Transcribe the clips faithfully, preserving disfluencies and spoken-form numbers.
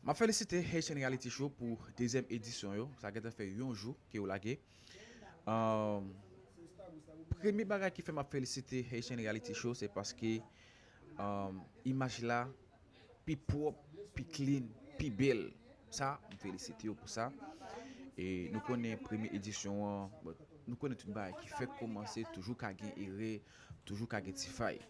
M ap felisite Haitian Reality Show pou dezyèm edisyon yo. Sa gentan fè yon jou ke yo lage. Ahn, premye bagay ki fè m ap felisite Haitian Reality Show, se paske, ahn, imaj la pi pwòp, pi clean, pi bèl. Sa, m felisite yo pou sa. E nou konnen premye edisyon an, bon, nou konnen tout bagay ki fèk kòmanse, toujou ka gen erè, toujou ka gen ti fay.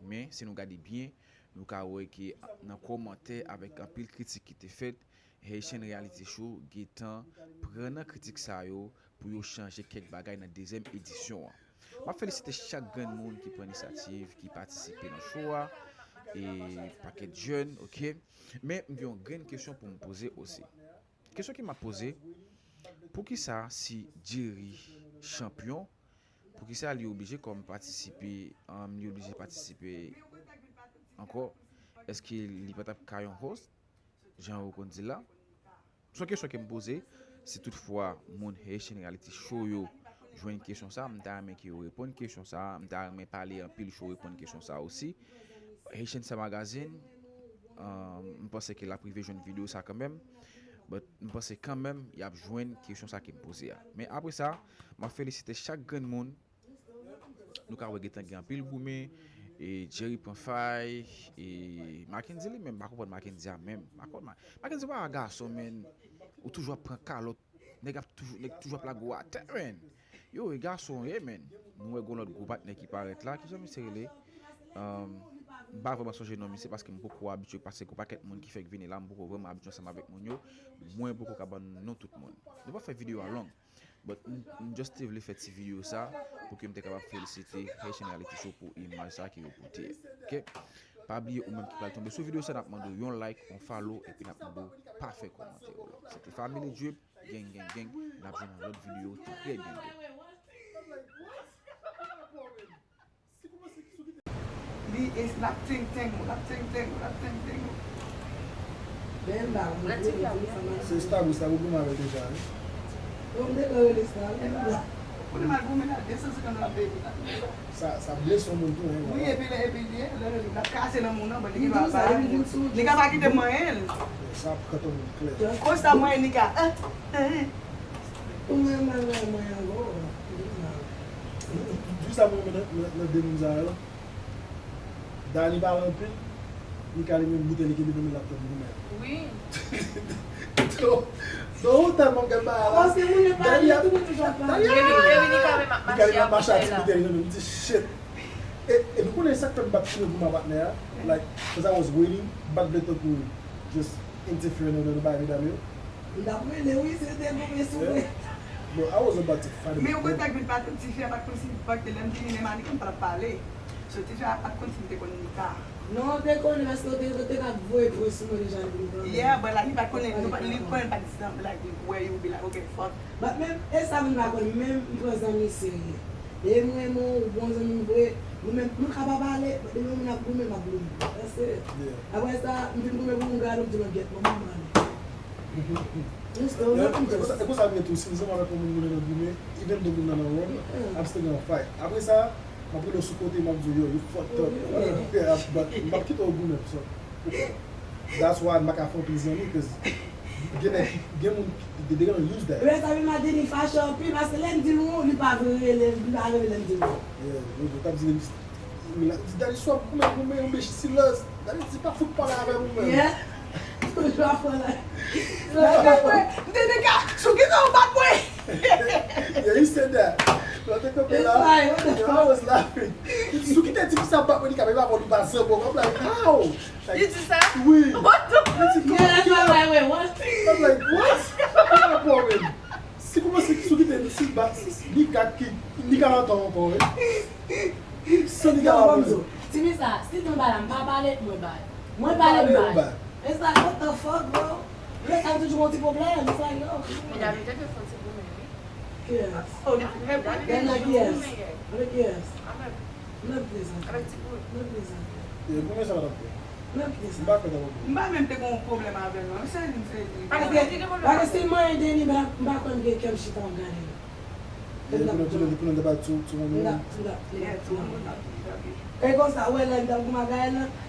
Men, si nou gade byen, nou ka wè ke nan kòmantè avèk anpil kritik ki te fèt, Haitian Reality Show gentan pran nan kritik sa yo pou yo chanje kèk bagay nan dezyèm edisyon an. M ap felisite chak grenn moun ki pran inisyativ, ki patisipe nan show a, e pakèt jèn, oke? Men m gen yon grenn kesyon pou m poze osi. Kesyon ke m ap poze, poukisa si Jerry chanpyon, poukisa li oblije kòm patisipe, um, li oblije patisipe ankò? Èske li pa t ap ka yon host, jan yo konn di l la? Se yon kesyon ke m poze. Si toutfwa moun Haitian Reality Show yo jwenn kesyon sa, m ta renmen ke yo reponn kesyon sa. M ta renmen pale anpil sou reponn kesyon sa osi. Haitian Sa Magazine, um, m panse ke l ap rive jwenn videyo sa kanmenm. But m panse kanmenm y ap jwenn kesyon sa ke m poze a. Men apre sa, m ap felisite chak grenn moun. Nou ka wè gentan gen anpil goumen, e Jerry pran fay, e Mackendy li menm, m pa konprann Mackendy a menm. M pa konprann Ma-, Mackendy pa gason, men. Ou toujou ap pran kalòt, nèg ap toujou, nèg toujou ap lage w atè, men. Yo, e gason ye, men. Nou wè gon lòt gwo patnè ki parèt la, kijan misye rele? Um, m pa vrèman sonje non misye paske m poko abitye, paske gon pakèt moun ki fèk vini la, m poko vrèman abitye ansanm avèk moun yo. Mwen poko ka ban non tout moun. Nou pa fè videyo a long. But m, m just te vle fè ti videyo sa pou ke m te kapab felisite Haitian Reality Show pou imaj sa ke yo pote. Oke? Pa bliye ou menm ki pral tonbe sou videyo sa, n ap mande w yon like, yon follow, epi n ap mande w pa fè kòmantè yo long. Se te Family Drip, gang, gang, gang. N ap jwenn yon lòt videyo trè byento. Li e, l ap teng teng ou, l ap teng teng ou, l ap teng teng ou. Bèl dam. Rèd ti pya wi. Se Stabou, Stabou goumen avè l deja, wi. Bon, m te konn rele Stabou. Kounye m al goumen la, de san senkant dola, baby. Sa, sa blese yon moun tou, hein. Wi, epi, epi, lè, lè, lè, l ap kase nan moun nan, bon, li gen dwa bay moun. Li ka pa kite m manyen l. Sa ap kanpe moun klè. Konsa manyen li ka, hein, hein. Ou menm mal bay mwen ankò. Di sa mwen nan, nan, nan de moun sa yo. Dani pale anpil, Mika li menm boutèy li kenbe nan men laptòp li menm. Wi. So, so ou tèlman gad bagay la. Paske moun yo pale, Dani ap, tout moun toujou ap pale. Dani ap, Mika li menm ap mache ak ti boutèy li nan men, m di shit. E, e nou konnen sa k fè m pa t fini pou ma patnè a. Like, 'cause I was waiting, m pa t vle tankou just interfere nan, nan bagay medam yo. M t ap rele wi, si yo te goumen sou mwen. But I was about to fight him. Men ou konn sa k vin pase, tifi a pa t konn si li t pòte lè m vini, men Manik m pa t ap pale. So tifi a pa t konn si m te konn Mika. Non, te konnen paske ou te, ou te ka voye voice sou mwen deja depi m tande. Yeah, but like, li pa t konnen, nou pa, li konnen pa t di sa, like, where you be like, okay, fuck. But menm, e sa moun pa konn, menm m pran zanmi serye. Depi m renmen w, ou bon zanmi m vre, nou menm, nou ka pa pale, but depi yon moun ap goumen, m ap goumen. That's it. Yeah. Apre sa, m fin goumen pou yon gade, m di mwen, "Gyèt, manman m ale." Just don't. Yeah, e konsa, e konsa m ye tou, si m zanmi avèk yon moun, moun nan goumen, even though moun nan nan wrong, I'm still gonna fight. Apre sa, m ap rele w sou kote, m ap di w, "Yo, you fucked up." Yeah. Yeah, but m ap kite w goumen, so. That's why m pa ka fè anpil zanmi, 'cause gen nèg ki, gen moun ki, they gonna use that. Lè sa vin Madini fache anpil, paske lè m di l non, li pa vle rele, li pa renmen lè m di l non. Yeah, yo, yo t ap di, li di, "Dani sou ap goumen, goumen, yon bèch silans." Dani di, "Pa fout pale avè m, ou menm." Yeah. Toujou ap pale. M te di, "Ka, sou ki sa w bat mwen?" Yeah, he said that. Lè w te kanpe la, yo, I was laughing. Li di, "Sou ki te di ki sa bat mwen, li ka pa, li pa zanmi, ou pa zanmi." I'm like, "How?" Like, li di sa? Wi. What the fuck? Li di, "Kòman ki la?" I'm like, "What?" Ki rapò menm? Si kòman si, si w kite, si ba, si, si, li ka ki, li ka antan ankò, wi. San li ka antan. Ti fi sa, si tou ba la, m pa pale, mwen bay. Mwen pale, m bay. E sa, what the fuck, bro? Lè sa toujou yon ti pwoblèm, sa, yo. Medam, li te dwe fè yon ti goumen, wi. Kiyès? Oh, li te dwe fè yon ti goumen yè. Avèk kiyès? Avèk N ap plezante. Avèk ti bout. N ap plezante. E, goumen sa pa t ap fè. N ap plezante. M pa kwè t ap fè. M pa menm te gen yon pwoblèm avè l, non. Se li, se li. Paske, paske si m manyen Deni, m pa, m pa kwè m gen kè m chita ap gade l. E, pou nou, pou nou, pou nou te bat sou, sou moun. M t ap, m t ap, m t ap, m t ap. E konsa, ou wè lè m t ap goumen ak Gaël lan,